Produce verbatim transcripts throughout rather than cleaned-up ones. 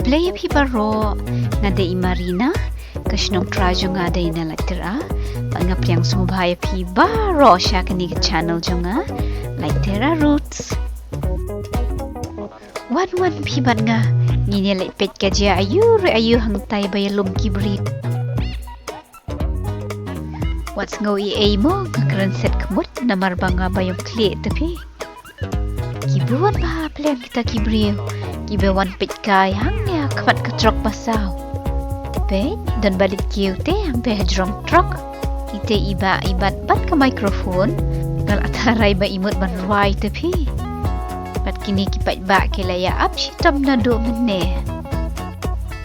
Khublei ïa phi baroh, nga dei i Marina, ka shnong trai jong nga dei na Laitera, bad nga pdiang sngewbha ïa phi baroh sha kane ka channel jong nga, Laitera Roots. Wan wan phi bad nga, ngin ïa leit peit ka jia aïu re aïu hangtai ba ïalum ki briew. Wat sngew ei ei mo, nga kren set khmut namar ba nga ba ïong khlieh te phi. Ki bun bha pleng kita ki briew kiba wan peit kai hangne ha khmat ka trok ba saw. Peit, don ba leit kiew te hangtai ha jrong trok. Ite i bah i bat bad ka microphone. Nga la tharai ba i mut ban rwai te phi. Bad kine ki paidbah ki la ïa ap shitom naduh mynne.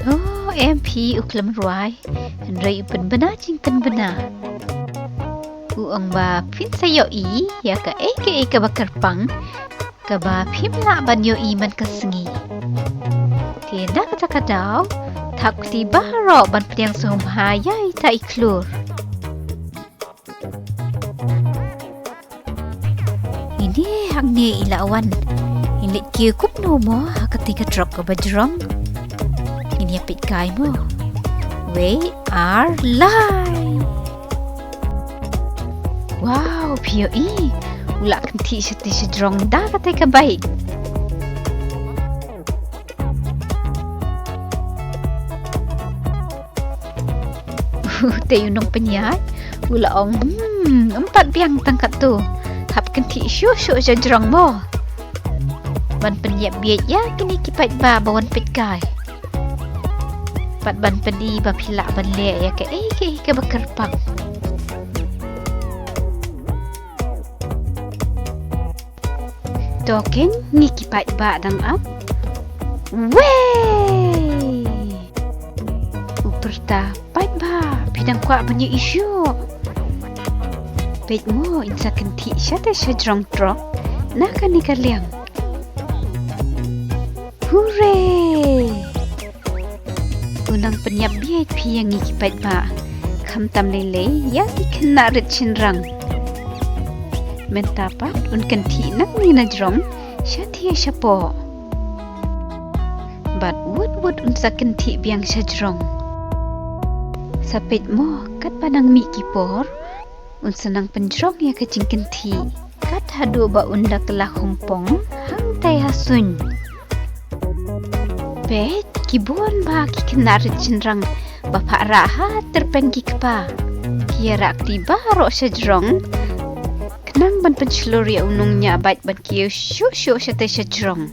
Oh, em phi, u khlem rwai. Hynrei u pynbna jingpynbna. U ong ba phin sa ïohi ïa kaei kaei kaba kyrpang, kaba phim lah ban ïohi man ka sngi. Te na kata ka daw, thap kti baroh ban pdiang sngewbha ïa ita i khlur. Ine hangne i la wan. Ngin leit kiew kumno mo ha kata ka trok kaba jrong. Ngin ïa peit kai mo. Wei ar lai. Wow, phi ïohi. U la kynthih shatei shajrong da kata ka bike. Te u nongpynïaid u la ong, hmm, em pat biang tang katto. Hap kynthih shuh shuh shajrong mo. Ban pynïap bieit ïa kine ki paidbah ba wan peit kai. Pat ban pyni ba phi lah ban leh ïa kaei kaei kaba kyrpang. To keiñ, ngi ki paidbah dang ap. Wei! U pyrta, paidbah, phi dang kwah ban ïohi shuh? Peit mo, yn sa kynthih shatei shajrong trok na kane ka liang. Hooray! U nang pynïap bieit phi ïa ngi ki paidbah. Khamtam lei lei ïa ki khynnah rit shynrang. Mynta pat un kynthih nangne na jrong, shatei shapoh. Bad wut wut un sa kynthih biang shajrong. Sa peit mo, katba nang mih ki por, un sa nang pynjrong ïa ka jingkynthih. Kat haduh ba un da kylla khongpong hangtai ha suiñ. Peit, ki bun bha ki khynnah rit shynrang ba phah rah ha tyrpeng ki kpa. Ki ïa rah kti baroh shajrong. Khnang ban pynshlur ïa u nongñiah bike ban kiew shuh shuh shatei shajrong.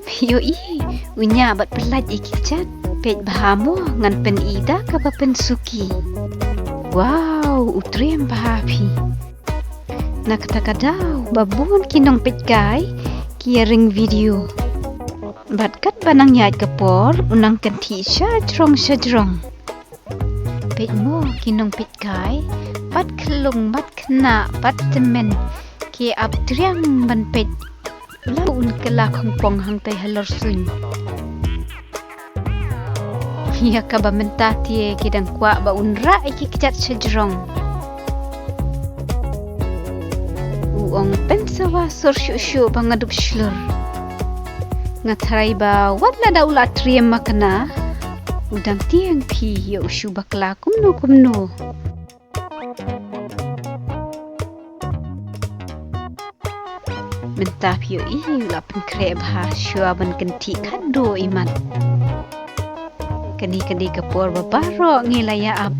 Phi ïohi, u ñiah bad pyllait ïa ki kjat. Peit bha mo, ngan pyni da kaba pynsuki. Wow, u triem bha phi. Na kata ka daw, ba bun ki nongpeit kai ki ïa ring video. Bad katba nang ïaid ka por, u nang kynthih shajrong shajrong. Peit mo, ki nongpeit kai, pat khyllung, pat khynnah, pat tymmen, ki ap triang ban peit. Lam un kylla khongpong hangtai halor suiñ. Ïa kaba mynta te ki dang kwah ba un rah ïa ki kjat shajrong. U ong pynsawa sur shuh shuh ba nga dup shlur. Nga tharai ba wat lada u la triem makna, u dang tieng phi ïa u shu bakla kumno kumno. Mynta phi ïohi, u la pynkhreh bha shuwa ban kynthih khadduh i mat. Kane ka dei ka por ba baroh ngi la ïa ap.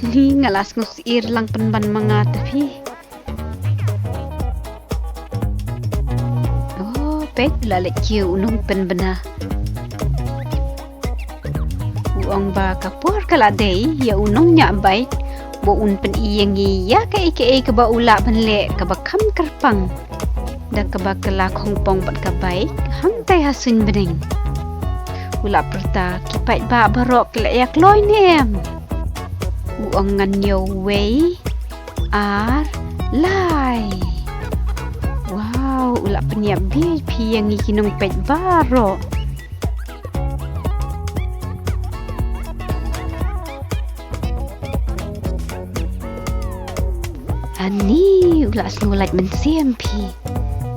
Ni nga la sngewsyier lang pynban ma nga te phi. Oh, peit, la leit kiew u nongpynbna. U ong ba ka por ka la dei ïa u nongñiah bike ba un pyni ïa ngi ïa kaei kaei kaba u lah ban leh kaba kham kyrpang da kaba kylla khongpong bad ka bike hangtai ha suiñ bneng. U la pyrta, ki paidbah baroh ki la ïa kloi ne em? U ong, ngan ñiew wei ar lai. Wow, u la pynïap bieit phi ïa ngi ki nongpeit baroh. Ani u la sngewlait mynsiem phi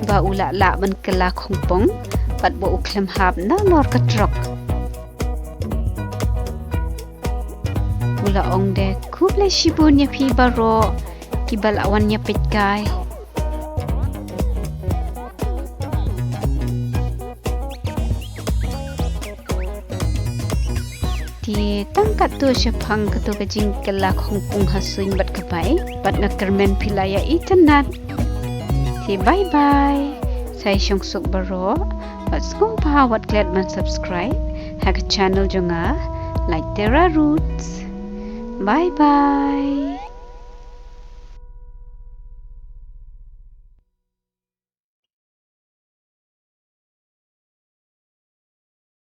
ba u la lah ban kylla khongpong bad ba u khlem hap nalor ka trok. U la ong de, khublei shibun ïa phi baroh kiba la wan ïa peit kai. Te tang katto shaphang kato ka jingkylla khongpung ha suiñ bad ka bai, bad nga kyrmen phi la ïa itynnad. Te bye bye. Sa ïa shong suk baroh bad sngewbha wat klet ban subscribe ha ka channel jong nga, Laitera Roots. Bye bye.